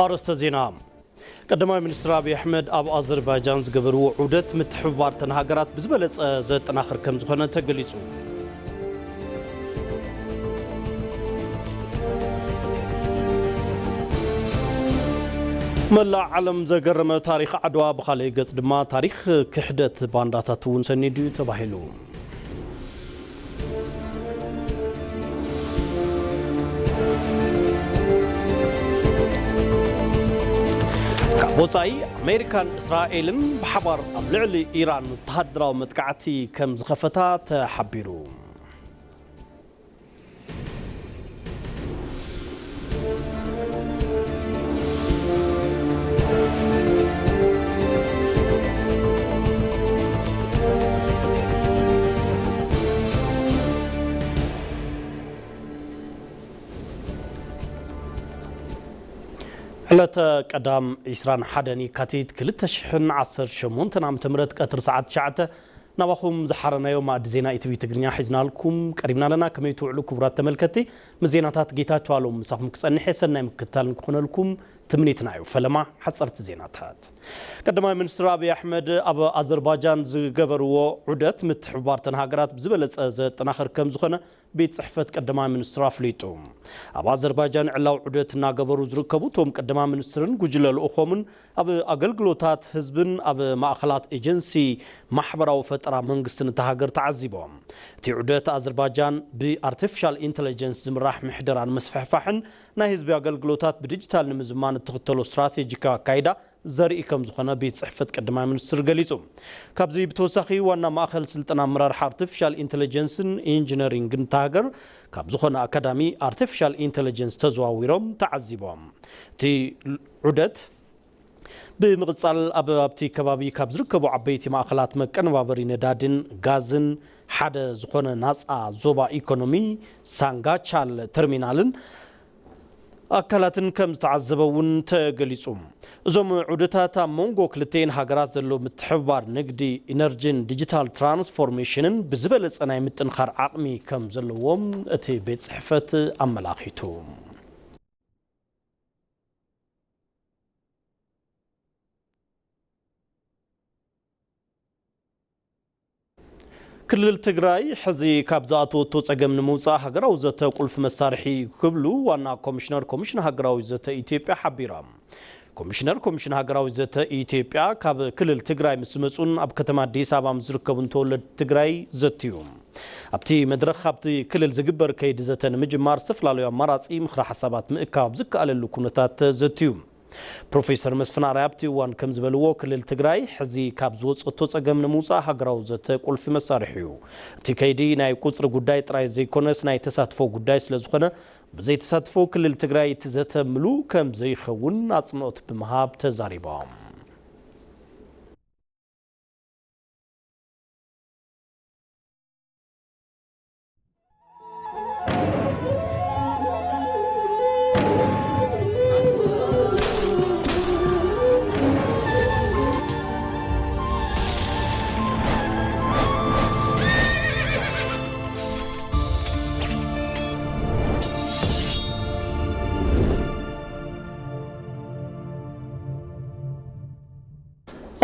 ኣርእስተ ዜና። ቀዳማይ ሚኒስትር ኣብይ ኣሕመድ ኣብ ኣዘርባይጃን ዝገበርዎ ዑደት ምትሕብባር እተን ሃገራት ብዝበለጸ ዘጠናኽር ከም ዝኾነ ተገሊጹ። መላእ ዓለም ዘገረመ ታሪኽ ዓድዋ፣ ብኻልእ ገጽ ድማ ታሪኽ ክሕደት ባንዳታት እውን ሰኒዱ እዩ ተባሂሉ። ካብ ወጻኢ፣ ኣሜሪካን እስራኤልን ብሓባር ኣብ ልዕሊ ኢራን ወተሃደራዊ መጥቃዕቲ ከም ዝኸፈታ ተሓቢሩ። ዕለተ ቀዳም ዒስራን ሓደን የካቲት ክልተ ሽሕን ዓሰርተ ሸሞንተን ዓመተ ምህረት ቀትሪ ሰዓት ትሽዓተ ናባኹም ዝሓረናዮ ማእዲ ዜና ኢቲቪ ትግርኛ ሒዝናልኩም ቀሪብና ኣለና። ከመይ ትውዕሉ ክቡራት ተመልከትቲ? ምስ ዜናታት ጌታቸው ኣሎም ምሳኹም ክጸንሕ እየ። ሰናይ ምክትታል ንክኾነልኩም ትምኒትና እዩ። ፈለማ ሓጸርቲ ዜናታት። ቀዳማይ ሚኒስትር ኣብይ ኣሕመድ ኣብ ኣዘርባይጃን ዝገበርዎ ዑደት ምትሕብባር እተን ሃገራት ብዝበለጸ ዘጠናኽር ከም ዝኾነ ቤት ጽሕፈት ቀዳማይ ሚኒስትር ኣፍሊጡ። ኣብ ኣዘርባይጃን ዕላዊ ዑደት እናገበሩ ዝርከቡ እቶም ቀዳማይ ሚኒስትርን ጉጅለ ልኡኾምን ኣብ ኣገልግሎታት ህዝብን ኣብ ማእኸላት ኤጀንሲ ማሕበራዊ ፈጠራ መንግስትን እታ ሃገር ተዓዚቦም። እቲ ዑደት ኣዘርባይጃን ብኣርቲፊሻል ኢንተለጀንስ ዝምራሕ ምሕደራ ንምስፍሕፋሕን ናይ ህዝቢ ኣገልግሎታት ብዲጂታል ንምዝማን እትኽተሎ ስትራቴጂካዊ ኣካይዳ ዘርኢ ከም ዝኾነ ቤት ጽሕፈት ቀዳማይ ሚኒስትር ገሊጹ። ካብዚ ብተወሳኺ ዋና ማእኸል ስልጠና ኣመራርሓ ኣርቲፊሻል ኢንተለጀንስን ኢንጂነሪንግን እታ ሃገር ካብ ዝኾነ ኣካዳሚ ኣርቲፊሻል ኢንተለጀንስ ተዘዋዊሮም ተዓዚቦም። እቲ ዑደት ብምቕጻል ኣብ፣ ኣብቲ ከባቢ ካብ ዝርከቡ ዓበይቲ ማእኸላት መቀነባበሪ ነዳድን ጋዝን ሓደ ዝኾነ ናጻ ዞባ ኢኮኖሚ ሳንጋቻል ተርሚናልን ኣካላትን ከም ዝተዓዘበ እውን ተገሊጹ። እዞም ዑደታት ኣብ መንጎ ክልተኤን ሃገራት ዘሎ ምትሕብባር ንግዲ፣ ኢነርጂን ዲጂታል ትራንስፎርሜሽንን ብዝበለጸ ናይ ምጥንኻር ዓቕሚ ከም ዘለዎም እቲ ቤት ጽሕፈት ኣመላኺቱ። ክልል ትግራይ ሕዚ ካብ ዝኣተወቶ ጸገም ንምውጻእ ሃገራዊ ዘተ ቁልፊ መሳርሒ ክብሉ ዋና ኮሚሽነር ኮሚሽን ሃገራዊ ዘተ ኢትዮጵያ ሓቢሮም። ኮሚሽነር ኮሚሽን ሃገራዊ ዘተ ኢትዮጵያ ካብ ክልል ትግራይ ምስ ዝመጹን ኣብ ከተማ ኣዲስ ኣበባ ምስ ዝርከቡን ተወለድቲ ትግራይ ዘትዩ። ኣብቲ መድረኽ ኣብቲ ክልል ዝግበር ከይዲ ዘተ ንምጅማር ዝተፈላለዩ ኣማራጺ ምኽረ ሓሳባት ምእካብ ዝከኣለሉ ኩነታት ዘትዩ። ፕሮፌሰር መስፍን ኣርኣያ ኣብቲ እዋን ከም ዝበልዎ፣ ክልል ትግራይ ሕዚ ካብ ዝወፀቶ ፀገም ንምውፃእ ሃገራዊ ዘተ ቁልፊ መሳርሒ እዩ። እቲ ከይዲ ናይ ቁፅሪ ጉዳይ ጥራይ ዘይኮነስ ናይ ተሳትፎ ጉዳይ ስለዝኾነ፣ ብዘይተሳትፎ ክልል ትግራይ እቲ ዘተ ምሉእ ከም ዘይኸውን ኣፅንኦት ብምሃብ ተዛሪቦም።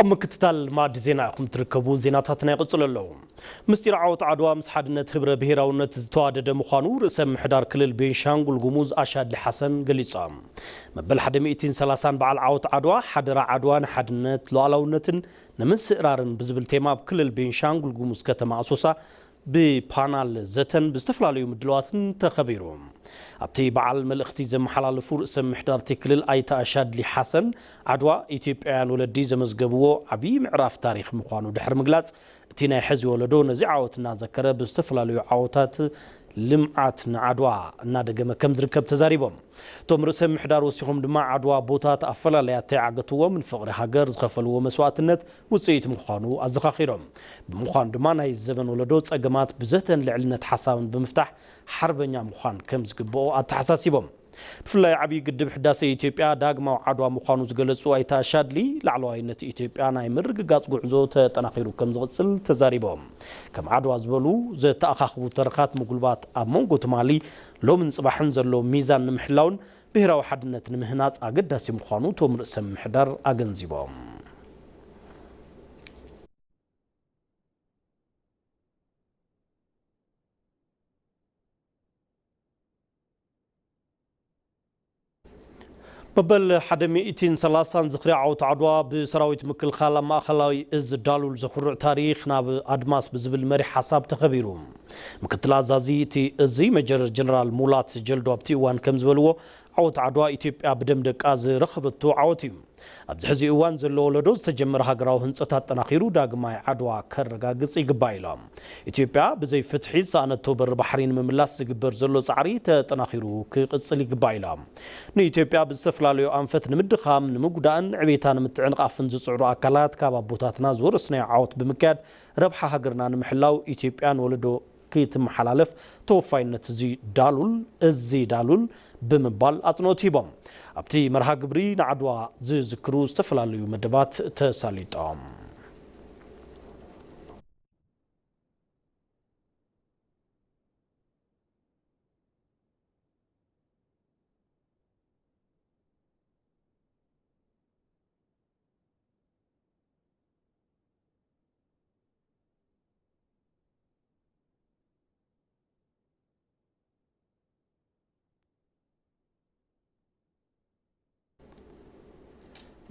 ኣብ ምክትታል ማዕዲ ዜና ኢኹም ትርከቡ። ዜናታትና ይቕጽሉ ኣለዉ። ምስጢር ዓወት ዓድዋ ምስ ሓድነት ህብረ ብሄራውነት ዝተዋደደ ምዃኑ ርእሰ ምሕዳር ክልል ቤንሻንጉል ጉሙዝ ኣሻድሊ ሓሰን ገሊጾም። መበል ሓደ ሚእትን ሰላሳን በዓል ዓወት ዓድዋ፣ ሓደራ ዓድዋ ንሓድነት፣ ሉዓላውነትን ንምስእራርን ብዝብል ቴማ ኣብ ክልል ቤንሻንጉል ጉሙዝ ከተማ ኣሶሳ ብፓናል ዘተን ብዝተፈላለዩ ምድላዋትን ተኸቢሩ። ኣብቲ በዓል መልእኽቲ ዘመሓላለፉ ርእሰ ምሕዳር እቲ ክልል ኣይተ ኣሻድሊ ሓሰን፣ ዓድዋ ኢትዮጵያውያን ወለዲ ዘመዝገብዎ ዓብዪ ምዕራፍ ታሪኽ ምዃኑ ድሕሪ ምግላጽ፣ እቲ ናይ ሕዚ ወለዶ ነዚ ዓወት እናዘከረ ብዝተፈላለዩ ዓወታት ልምዓት ንዓድዋ እናደገመ ከም ዝርከብ ተዛሪቦም። እቶም ርእሰ ምሕዳር ወሲኾም ድማ፣ ዓድዋ ኣቦታት ኣፈላላይ ኣተዓገትዎም ንፍቕሪ ሃገር ዝኸፈልዎ መስዋእትነት ውፅኢት ምዃኑ ኣዘኻኺሮም። ብምዃኑ ድማ ናይ ዘበን ወለዶ ፀገማት ብዘተን ልዕልነት ሓሳብን ብምፍታሕ ሓርበኛ ምዃን ከም ዝግብኦ ኣተሓሳሲቦም። ብፍላይ ዓብዪ ግድብ ሕዳሴ ኢትዮጵያ ዳግማዊ ዓድዋ ምዃኑ ዝገለፁ ኣይተ ኣሻድሊ፣ ላዕለዋይነት ኢትዮጵያ ናይ ምርግጋፅ ጉዕዞ ተጠናኺሩ ከም ዝቕፅል ተዛሪቦም። ከም ዓድዋ ዝበሉ ዘተኣኻኽቡ ተረኻት ምጉልባት ኣብ መንጎ ትማሊ፣ ሎምን ፅባሕን ዘሎ ሚዛን ንምሕላውን ብሄራዊ ሓድነት ንምህናጽ ኣገዳሲ ምዃኑ እቶም ርእሰ ምምሕዳር ኣገንዚቦም። መበል ሓደ ሚእትን ሰላሳን ዝኽሪ ዓወት ዓድዋ ብሰራዊት ምክልኻል ኣብ ማእኸላዊ እዝ ዳሉል ዘኹርዕ ታሪኽ ናብ ኣድማስ ብዝብል መሪሕ ሓሳብ ተኸቢሩ። ምክትል ኣዛዚ እቲ እዙ ሜጀር ጀነራል ሙላት ጀልዶ ኣብቲ እዋን ከም ዝበልዎ፣ ዓወት ዓድዋ ኢትዮጵያ ብደም ደቃ ዝረኸበቶ ዓወት እዩ። ኣብዚ ሕዚ እዋን ዘሎ ወለዶ ዝተጀመረ ሃገራዊ ህንፀት ኣጠናኺሩ ዳግማይ ዓድዋ ከረጋግፅ ይግባእ ኢሎም። ኢትዮጵያ ብዘይ ፍትሒ ዝሰኣነቶ በሪ ባሕሪ ንምምላስ ዝግበር ዘሎ ፃዕሪ ተጠናኺሩ ክቕፅል ይግባእ ኢሎም። ንኢትዮጵያ ብዝተፈላለዩ ኣንፈት ንምድኻም፣ ንምጉዳእን ዕቤታ ንምትዕንቓፍን ዝፅዕሩ ኣካላት ካብ ኣቦታትና ዝወረስናዮ ዓወት ብምክያድ ረብሓ ሃገርና ንምሕላው ኢትዮጵያን ወለዶ ክትመሓላለፍ ተወፋይነት እዚ ዳሉል፣ እዚ ዳሉል ብምባል ኣጽንኦት ሂቦም። ኣብቲ መርሃ ግብሪ ንዓድዋ ዝዝክሩ ዝተፈላለዩ መደባት ተሳሊጦም።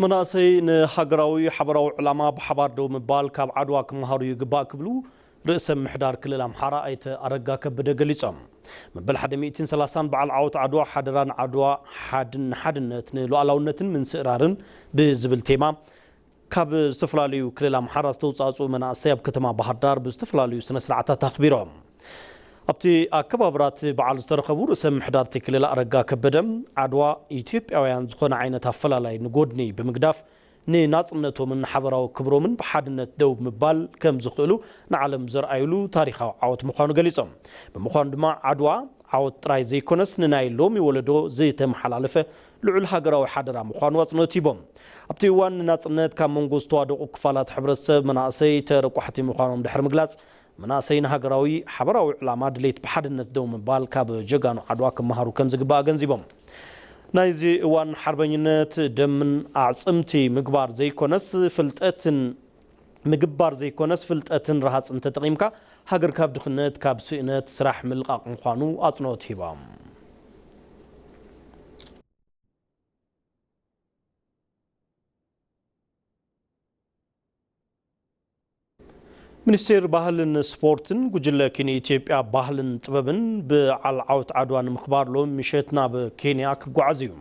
መናእሰይ ንሃገራዊ ሓበራዊ ዕላማ ብሓባር ደው ምባል ካብ ዓድዋ ክመሃሩ ይግባእ ክብሉ ርእሰ ምሕዳር ክልል ኣምሓራ ኣይተ ኣረጋ ከበደ ገሊጾም። መበል ሓደ ሚእትን ሰላሳን በዓል ዓወት ዓድዋ ሓደራን ዓድዋ ሓድን ንሓድነት ንሉዓላውነትን ምንስእራርን ብዝብል ቴማ ካብ ዝተፈላለዩ ክልል ኣምሓራ ዝተውፃእፅኡ መናእሰይ ኣብ ከተማ ባህር ዳር ብዝተፈላለዩ ስነ ስርዓታት ኣኽቢሮም። ኣብቲ ኣከባብራ እቲ በዓል ዝተረኸቡ ርእሰ ምሕዳር እቲ ክልል ኣረጋ ከበደ፣ ዓድዋ ኢትዮጵያውያን ዝኾነ ዓይነት ኣፈላላይ ንጎድኒ ብምግዳፍ ንናፅነቶምን ሓበራዊ ክብሮምን ብሓድነት ደው ምባል ከም ዝኽእሉ ንዓለም ዘርኣዩሉ ታሪኻዊ ዓወት ምዃኑ ገሊጾም። ብምዃኑ ድማ ዓድዋ ዓወት ጥራይ ዘይኮነስ ንናይ ሎሚ ወለዶ ዝተመሓላለፈ ልዑል ሃገራዊ ሓደራ ምዃኑ ኣጽንኦት ሂቦም። ኣብቲ እዋን ንናጽነት ካብ መንጎ ዝተዋደቑ ክፋላት ሕብረተሰብ መናእሰይ ተረቋሕቲ ምዃኖም ድሕሪ ምግላጽ፣ መናእሰይ ንሃገራዊ ሓበራዊ ዕላማ ድሌት ብሓድነት ደው ምባል ካብ ጀጋኑ ዓድዋ ክመሃሩ ከም ዝግባእ ኣገንዚቦም። ናይዚ እዋን ሓርበኝነት ደምን ኣዕጽምቲ ምግባር ዘይኮነስ ፍልጠትን ምግባር ዘይኮነስ ፍልጠትን ረሃጽን ተጠቒምካ ሃገር ካብ ድኽነት፣ ካብ ስእነት ስራሕ ምልቓቕ ምዃኑ ኣጽንኦት ሂቦም። ሚኒስቴር ባህልን ስፖርትን ጉጅለ ኪን ኢትዮጵያ ባህልን ጥበብን በዓል ዓወት ዓድዋ ንምኽባር ሎሚ ምሸት ናብ ኬንያ ክጓዓዝ እዩ።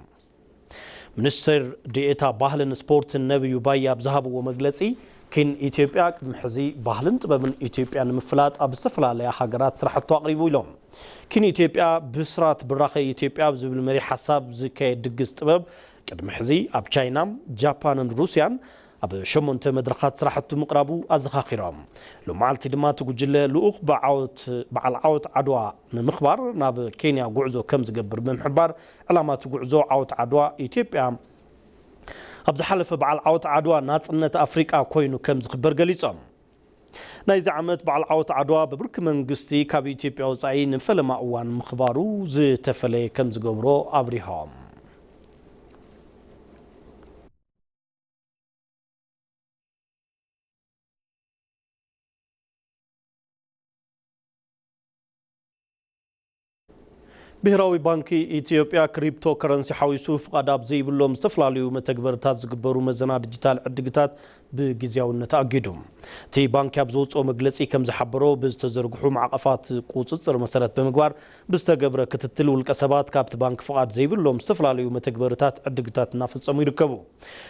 ሚኒስትር ዴኤታ ባህልን ስፖርትን ነቢዩ ባያ ኣብ ዝሃብዎ መግለጺ፣ ኪን ኢትዮጵያ ቅድሚ ሕዚ ባህልን ጥበብን ኢትዮጵያ ንምፍላጥ ኣብ ዝተፈላለያ ሃገራት ስራሕቱ ኣቕሪቡ ኢሎም። ኪን ኢትዮጵያ ብስራት ብራኸ ኢትዮጵያ ብዝብል መሪሕ ሓሳብ ዝካየድ ድግስ ጥበብ ቅድሚ ሕዚ ኣብ ቻይና፣ ጃፓንን ሩስያን ኣብ ሸሞንተ መድረኻት ስራሕቱ ምቕራቡ ኣዘኻኺሮም። ሎማዓልቲ ድማ እቲ ጉጅለ ልኡኽ ብዓወት በዓል ዓወት ዓድዋ ንምኽባር ናብ ኬንያ ጉዕዞ ከም ዝገብር ብምሕባር፣ ዕላማ እቲ ጉዕዞ ዓወት ዓድዋ ኢትዮጵያ ኣብ ዝሓለፈ በዓል ዓወት ዓድዋ ናጽነት ኣፍሪቃ ኮይኑ ከም ዝኽበር ገሊጾም። ናይዚ ዓመት በዓል ዓወት ዓድዋ ብብርኪ መንግስቲ ካብ ኢትዮጵያ ወጻኢ ንፈለማ እዋን ምኽባሩ ዝተፈለየ ከም ዝገብሮ ኣብሪሆም። ብሄራዊ ባንኪ ኢትዮጵያ ክሪፕቶ ከረንሲ ሓዊሱ ፍቓድ ኣብ ዘይብሎም ዝተፈላለዩ መተግበርታት ዝግበሩ መዘና ዲጂታል ዕድግታት ብግዝያውነት ኣጊዱ። እቲ ባንኪ ኣብ ዘውፅኦ መግለፂ ከም ዝሓበሮ፣ ብዝተዘርግሑ ማዕቐፋት ቁፅፅር መሰረት ብምግባር ብዝተገብረ ክትትል ውልቀ ሰባት ካብቲ ባንኪ ፍቓድ ዘይብሎም ዝተፈላለዩ መተግበርታት ዕድግታት እናፈፀሙ ይርከቡ።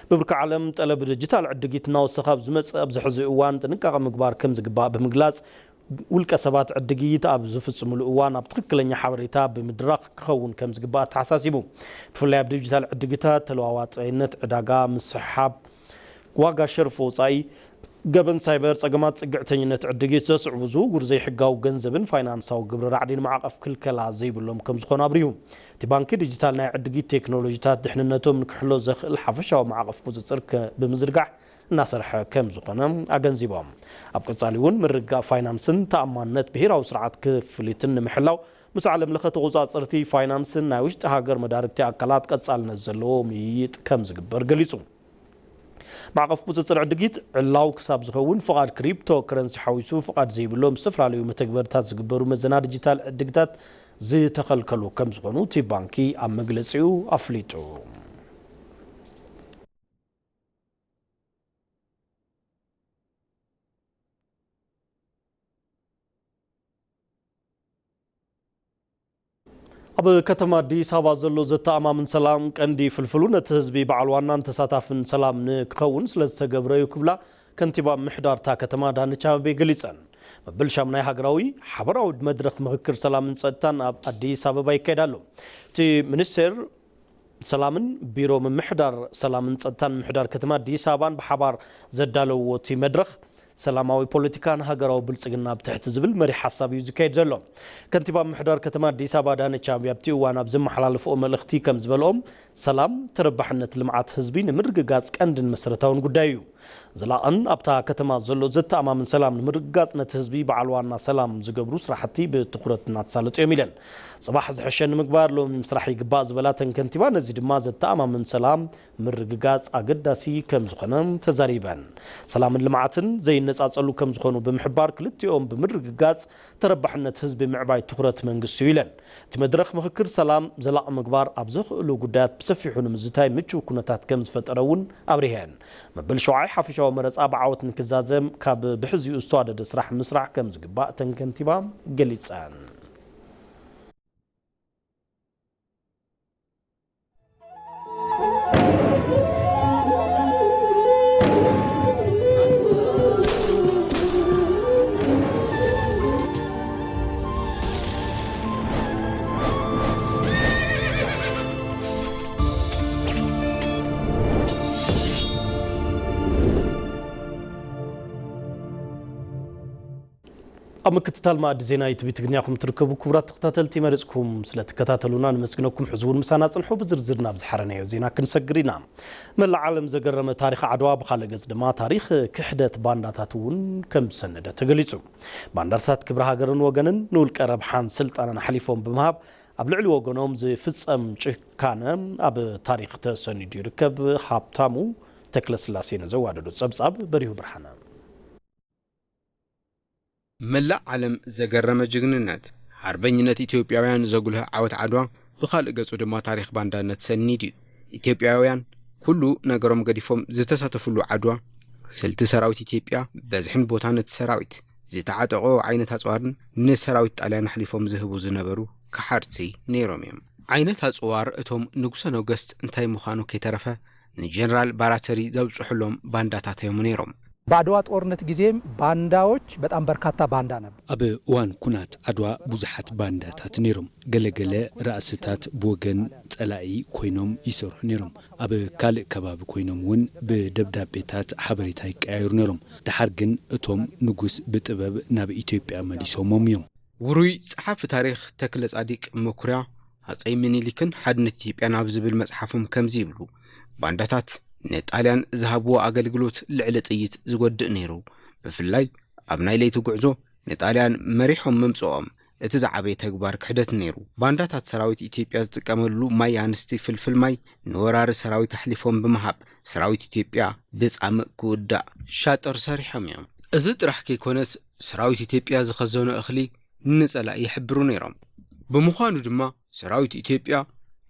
ብብርኪ ዓለም ጠለብ ዲጂታል ዕድጊት እናወሰኸ ኣብ ዝመፅእ ኣብዚ ሕዚ እዋን ጥንቃቐ ምግባር ከም ዝግባእ ብምግላፅ፣ ውልቀ ሰባት ዕድጊት ኣብ ዝፍፅሙሉ እዋን ኣብ ትኽክለኛ ሓበሬታ ብምድራኽ ክኸውን ከም ዝግባእ ኣተሓሳሲቡ። ብፍላይ ኣብ ዲጂታል ዕድጊታት ተለዋዋጣይነት ዕዳጋ፣ ምስሕሓብ ዋጋ ሸርፊ ወፃኢ፣ ገበን ሳይበር፣ ፀገማት ፅግዕተኝነት ዕድጊት ዘስዕቡ ዝውውር ዘይሕጋዊ ገንዘብን ፋይናንሳዊ ግብረ ራዕዲን ማዕቐፍ ክልከላ ዘይብሎም ከም ዝኾኑ ኣብሪሁ። እቲ ባንኪ ዲጂታል ናይ ዕድጊት ቴክኖሎጂታት ድሕንነቶም ንክሕሎ ዘኽእል ሓፈሻዊ ማዕቐፍ ቁፅፅር ከ-፣ ብምዝርጋሕ እናሰርሐ ከም ዝኾነ ኣገንዚቦም። ኣብ ቀጻሊ እውን ምርግጋእ ፋይናንስን ተኣማንነት ብሄራዊ ስርዓት ክፍሊትን ንምሕላው ምስ ዓለም ለኸ ተቖጻጸርቲ ፋይናንስን ናይ ውሽጢ ሃገር መዳርግቲ ኣካላት ቀጻልነት ዘለዎ ምይይጥ ከም ዝግበር ገሊጹ። ማዕቐፍ ቁጽጽር ዕድጊት ዕላው ክሳብ ዝኸውን ፍቓድ ክሪፕቶ ከረንሲ ሓዊሱ ፍቓድ ዘይብሎም ዝተፈላለዩ መተግበርታት ዝግበሩ መዘና ዲጂታል ዕድግታት ዝተኸልከሉ ከም ዝኾኑ እቲ ባንኪ ኣብ መግለጺኡ ኣፍሊጡ። ኣብ ከተማ ኣዲስ ኣበባ ዘሎ ዘተኣማምን ሰላም ቀንዲ ፍልፍሉ ነቲ ህዝቢ በዓል ዋናን ተሳታፍን ሰላም ንክኸውን ስለ ዝተገብረ እዩ ክብላ ከንቲባ ምሕዳር እታ ከተማ ኣዳነች ኣቤቤ ገሊጸን። መበል ሻምናይ ሃገራዊ ሓበራዊ መድረኽ ምኽክር ሰላምን ጸጥታን ኣብ ኣዲስ ኣበባ ይካየድ ኣሎ። እቲ ሚኒስቴር ሰላምን ቢሮ ምምሕዳር ሰላምን ጸጥታን ምምሕዳር ከተማ ኣዲስ ኣበባን ብሓባር ዘዳለውዎ እቲ መድረኽ ሰላማዊ ፖለቲካን ሃገራዊ ብልጽግና ኣብ ትሕቲ ዝብል መሪሕ ሓሳብ እዩ ዝካየድ ዘሎ። ከንቲባ ምምሕዳር ከተማ ኣዲስ ኣበባ ኣዳነች ኣቤቤ ኣብቲ እዋን ኣብ ዘመሓላለፍኦ መልእኽቲ ከም ዝበልኦም ሰላም ተረባሕነት ልምዓት ህዝቢ ንምርግጋጽ ቀንድን መሰረታውን ጉዳይ እዩ። ዘላቕን ኣብታ ከተማ ዘሎ ዘተኣማምን ሰላም ንምርግጋጽ ነቲ ህዝቢ በዓል ዋና ሰላም ዝገብሩ ስራሕቲ ብትኹረት እናተሳለጡ እዮም ኢለን። ጽባሕ ዝሕሸ ንምግባር ሎሚ ምስራሕ ይግባእ ዝበላ እተን ከንቲባ ነዚ ድማ ዘተኣማምን ሰላም ምርግጋጽ ኣገዳሲ ከም ዝኾነ ተዛሪበን። ሰላምን ልምዓትን ዘይነጻጸሉ ከም ዝኾኑ ብምሕባር ክልቲኦም ብምርግጋጽ ተረባሕነት ህዝቢ ምዕባይ ትኹረት መንግስቲ እዩ ኢለን። እቲ መድረኽ ምኽክር ሰላም ዘላቒ ምግባር ኣብ ዘኽእሉ ጉዳያት ብሰፊሑ ንምዝታይ ምቹው ኩነታት ከም ዝፈጠረ እውን ኣብሪሀን። መበል ሸውዓይ ሓፈሻዊ መረጻ ብዓወት ንክዛዘም ካብ ብሕዚኡ ዝተዋደደ ስራሕ ምስራሕ ከም ዝግባእ እተን ከንቲባ ገሊጸን። ኣብ ምክትታል መኣዲ ዜና ዩቲቪ ትግርኛ ኹም ትርከቡ ክቡራት ተኸታተልቲ፣ መሪጽኩም ስለ ትከታተሉና ነመስግነኩም። ሕዚ እውን ምሳና ጽንሑ፣ ብዝርዝር ናብ ዝሓረናዮ ዜና ክንሰግር ኢና። መላእ ዓለም ዘገረመ ታሪኽ ዓድዋ፣ ብኻልእ ገጽ ድማ ታሪኽ ክሕደት ባንዳታት እውን ከም ዝሰነደ ተገሊጹ። ባንዳታት ክብሪ ሃገርን ወገንን ንውልቀ ረብሓን ስልጣንን ኣሕሊፎም ብምሃብ ኣብ ልዕሊ ወገኖም ዝፍጸም ጭካነ ኣብ ታሪኽ ተሰኒዱ ይርከብ። ሃብታሙ ተክለስላሴ ንዘዋደዶ ጸብጻብ በሪሁ ብርሃነ። መላእ ዓለም ዘገረመ ጅግንነት፣ ሓርበኝነት ኢትዮጵያውያን ዘጉልህ ዓወት ዓድዋ፣ ብኻልእ ገጹ ድማ ታሪኽ ባንዳነት ሰኒድ እዩ። ኢትዮጵያውያን ኩሉ ነገሮም ገዲፎም ዝተሳተፉሉ ዓድዋ፣ ስልቲ ሰራዊት ኢትዮጵያ፣ በዝሕን ቦታን እቲ ሰራዊት፣ ዝተዓጠቖ ዓይነት ኣጽዋርን ንሰራዊት ጣልያን ኣሕሊፎም ዝህቡ ዝነበሩ ከሓድቲ ነይሮም እዮም። ዓይነት ኣጽዋር እቶም ንጉሰ ነገስት እንታይ ምዃኑ ከይተረፈ ንጀነራል ባራተሪ ዘብጽሑሎም ባንዳታት እዮም ነይሮም። በአድዋ ጦርነት ጊዜም ባንዳዎች በጣም በርካታ ባንዳ ነበር። ኣብ እዋን ኩናት ዓድዋ ብዙሓት ባንዳታት ነይሮም። ገለገለ ራእስታት ብወገን ጸላኢ ኮይኖም ይሰርሑ ነይሮም። ኣብ ካልእ ከባቢ ኮይኖም እውን ብደብዳቤታት ሓበሬታ ይቀያየሩ ነይሮም። ደሓር ግን እቶም ንጉስ ብጥበብ ናብ ኢትዮጵያ መሊሶሞም እዮም። ውሩይ ጸሓፊ ታሪኽ ተክለ ጻዲቅ መኩርያ፣ ሃጸይ ምኒልክን ሓድነት ኢትዮጵያን ኣብ ዝብል መጽሓፎም ከምዚ ይብሉ፣ ባንዳታት ንጣልያን ዝሃብዎ ኣገልግሎት ልዕሊ ጥይት ዝጎድእ ነይሩ። ብፍላይ ኣብ ናይ ለይቲ ጉዕዞ ንጣልያን መሪሖም ምምጽኦም እቲ ዝዓበየ ተግባር ክሕደት ነይሩ። ባንዳታት ሰራዊት ኢትዮጵያ ዝጥቀመሉ ማይ ኣንስቲ ፍልፍል ማይ ንወራሪ ሰራዊት ኣሕሊፎም ብምሃብ ሰራዊት ኢትዮጵያ ብጻምእ ክውዳእ ሻጥር ሰሪሖም እዮም። እዚ ጥራሕ ከይኮነስ ሰራዊት ኢትዮጵያ ዝኸዘኖ እኽሊ ንጸላኢ ይሕብሩ ነይሮም። ብምዃኑ ድማ ሰራዊት ኢትዮጵያ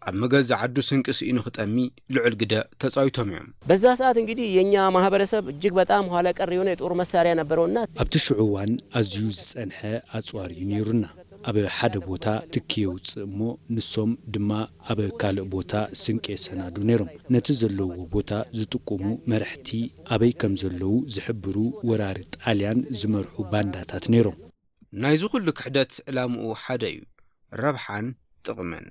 ኣብ መገዛ ዓዱ ስንቂ ስኢኑ ክጠሚ ልዑል ግደ ተጻዊቶም እዮም። በዛ ሰዓት እንግዲህ የኛ ማህበረሰብ እጅግ በጣም ኋላ ቀር የሆነ የጦር መሳሪያ ነበረውና ኣብቲ ሽዑ እዋን ኣዝዩ ዝጸንሐ ኣጽዋር እዩ ነይሩና። ኣብ ሓደ ቦታ ትኪ የውጽእ እሞ ንሶም ድማ ኣብ ካልእ ቦታ ስንቂ የሰናዱ ነይሮም። ነቲ ዘለውዎ ቦታ ዝጥቁሙ መራሕቲ ኣበይ ከም ዘለዉ ዝሕብሩ ወራሪ ጣልያን ዝመርሑ ባንዳታት ነይሮም። ናይዚ ኩሉ ክሕደት ዕላምኡ ሓደ እዩ፣ ረብሓን ጥቕምን።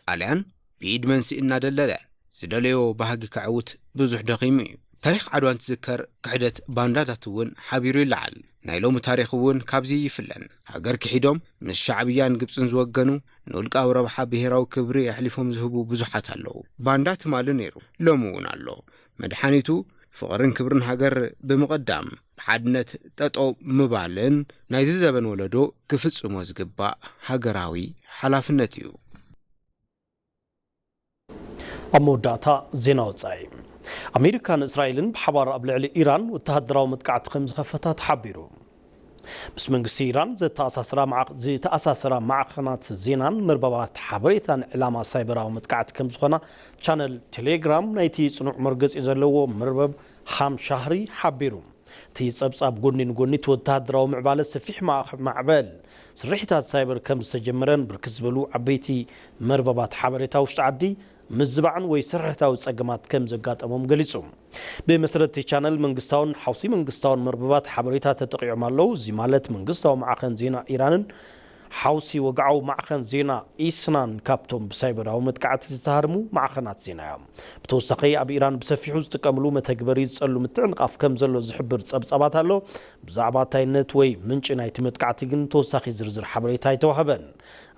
ጣልያን ብኢድ መንስኢ እናደለለ ዝደለዮ ባህጊ ከዕውት ብዙሕ ደኺሙ እዩ። ታሪኽ ዓድዋ እንትዝከር ክሕደት ባንዳታት እውን ሓቢሩ ይለዓል። ናይ ሎሚ ታሪኽ እውን ካብዚ ይፍለን። ሃገር ክሒዶም ምስ ሻዕብያን ግብጽን ዝወገኑ ንውልቃዊ ረብሓ ብሄራዊ ክብሪ ኣሕሊፎም ዝህቡ ብዙሓት ኣለዉ። ባንዳ ትማሊ ነይሩ፣ ሎሚ እውን ኣሎ። መድሓኒቱ ፍቕርን ክብርን ሃገር ብምቕዳም፣ ሓድነት ጠጠው ምባልን ናይዚ ዘበን ወለዶ ክፍጽሞ ዝግባእ ሃገራዊ ሓላፍነት እዩ። ኣብ መወዳእታ ዜና ወጻኢ። ኣሜሪካን እስራኤልን ብሓባር ኣብ ልዕሊ ኢራን ወተሃደራዊ መጥቃዕቲ ከም ዝኸፈታ ተሓቢሩ። ምስ መንግስቲ ኢራን ዘተኣሳስራ ማዕ-፣ ዝተኣሳሰራ ማዕኸናት ዜናን መርበባት ሓበሬታን ዕላማ ሳይበራዊ መጥቃዕቲ ከም ዝኾና ቻነል ቴሌግራም ናይቲ ጽኑዕ መርገጺ ዘለዎ መርበብ ሃም ሻህሪ ሓቢሩ። እቲ ጸብጻብ ጎኒ ንጎኒ እቲ ወተሃደራዊ ምዕባለ ሰፊሕ ማዕ-፣ ማዕበል ስርሒታት ሳይበር ከም ዝተጀመረን ብርክት ዝበሉ ዓበይቲ መርበባት ሓበሬታ ውሽጢ ዓዲ ምዝባዕን ወይ ስርሒታዊ ጸገማት ከም ዘጋጠሞም ገሊጹ። ብመሰረት እቲ ቻነል መንግስታውን ሓውሲ መንግስታውን መርበባት ሓበሬታ ተጠቂዖም ኣለዉ። እዚ ማለት መንግስታዊ ማዕኸን ዜና ኢራንን ሓውሲ ወግዓዊ ማዕኸን ዜና ኢስናን ካብቶም ብሳይበራዊ መጥቃዕቲ ዝተሃርሙ ማዕኸናት ዜና እዮም። ብተወሳኺ ኣብ ኢራን ብሰፊሑ ዝጥቀምሉ መተግበሪ ዝጸሉ ምትዕንቓፍ ከም ዘሎ ዝሕብር ጸብጻባት ኣሎ። ብዛዕባ ታይነት ወይ ምንጪ ናይቲ መጥቃዕቲ ግን ተወሳኺ ዝርዝር ሓበሬታ ኣይተዋህበን።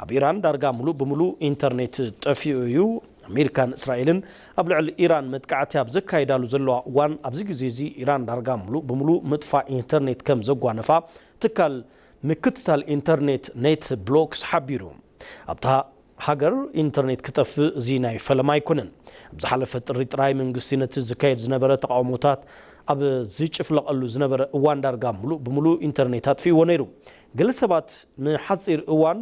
ኣብ ኢራን ዳርጋ ምሉእ ብምሉእ ኢንተርኔት ጠፊኡ እዩ። ኣሜሪካን እስራኤልን ኣብ ልዕሊ ኢራን መጥቃዕቲ ኣብ ዘካይዳሉ ዘለዋ እዋን፣ ኣብዚ ግዜ እዚ ኢራን ዳርጋ ምሉእ ብምሉእ ምጥፋእ ኢንተርኔት ከም ዘጓነፋ ትካል ምክትታል ኢንተርኔት ኔት ብሎክስ ሓቢሩ። ኣብታ ሃገር ኢንተርኔት ክጠፍእ እዚ ናይ ፈለማ ኣይኮነን። ኣብ ዝሓለፈ ጥሪ ጥራይ መንግስቲ ነቲ ዝካየድ ዝነበረ ተቃውሞታት ኣብ ዝጭፍለቐሉ ዝነበረ እዋን ዳርጋ ምሉእ ብምሉእ ኢንተርኔት ኣጥፊእዎ ነይሩ። ገለ ሰባት ንሓጺር እዋን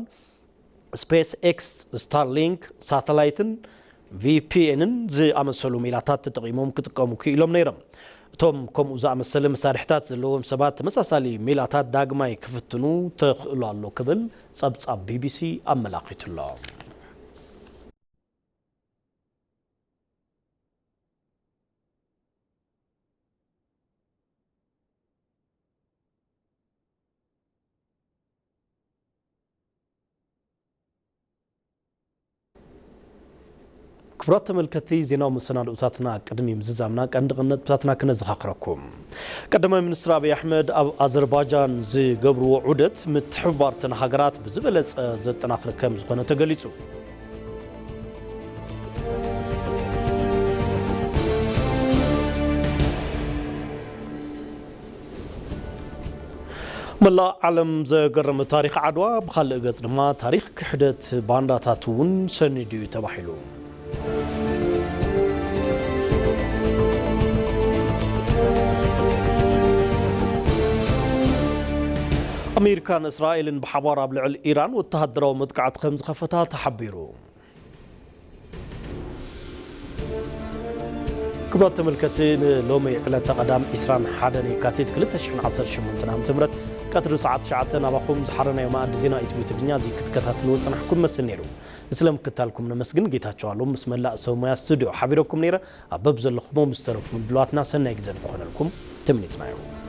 ስፔስ ኤክስ፣ ስታርሊንክ፣ ሳተላይትን ቪ ፒ ኤንን ዝኣመሰሉ ሜላታት ተጠቒሞም ክጥቀሙ ክኢሎም ነይሮም። እቶም ከምኡ ዝኣመሰለ መሳርሕታት ዘለዎም ሰባት ተመሳሳሊ ሜላታት ዳግማይ ክፍትኑ ተኽእሎ ኣሎ ክብል ጸብጻብ ቢ ቢ ሲ ኣመላኺቱ ኣሎ። ክቡራት ተመልከትቲ፣ ዜናዊ መሰናድኦታትና ቅድሚ ምዝዛምና ቀንዲ ነጥብታትና ክነዘኻኽረኩም። ቀዳማይ ሚኒስትር ኣብይ ኣሕመድ ኣብ ኣዘርባጃን ዝገብርዎ ዑደት ምትሕብባርተን ሃገራት ብዝበለጸ ዘጠናኽር ከም ዝኾነ ተገሊጹ። መላእ ዓለም ዘገረመ ታሪኽ ዓድዋ፣ ብኻልእ ገጽ ድማ ታሪኽ ክሕደት ባንዳታት እውን ሰኒዱ እዩ ተባሂሉ። ኣሜሪካን እስራኤልን ብሓባር ኣብ ልዕሊ ኢራን ወተሃደራዊ መጥቃዕቲ ከም ዝኸፈታ ተሓቢሩ። ክቡራት ተመልከትቲ፣ ንሎሚ ዕለተ ቀዳም ዕስራን ሓደን የካቲት ክልተ ሽሕን ዓሰርተ ሸሞንተን ዓመተ ምህረት ቀትሪ ሰዓት ትሽዓተ ናባኹም ዝሓረናዮ መኣዲ ዜና ኢትዮ ትግርኛ እዚ ክትከታተልዎ ዝጸናሕኩም መስል ነይሩ። ንስለ ምክትታልኩም ነመስግን። ጌታቸው ኣሎም ምስ መላእ ሰብ ሞያ ስቱድዮ ሓቢረኩም ነይረ። ኣብ በብዘለኹሞ ምስ ተረፉ ምድላዋትና ሰናይ ግዜ ንክኾነልኩም ትምኒትና እዩ።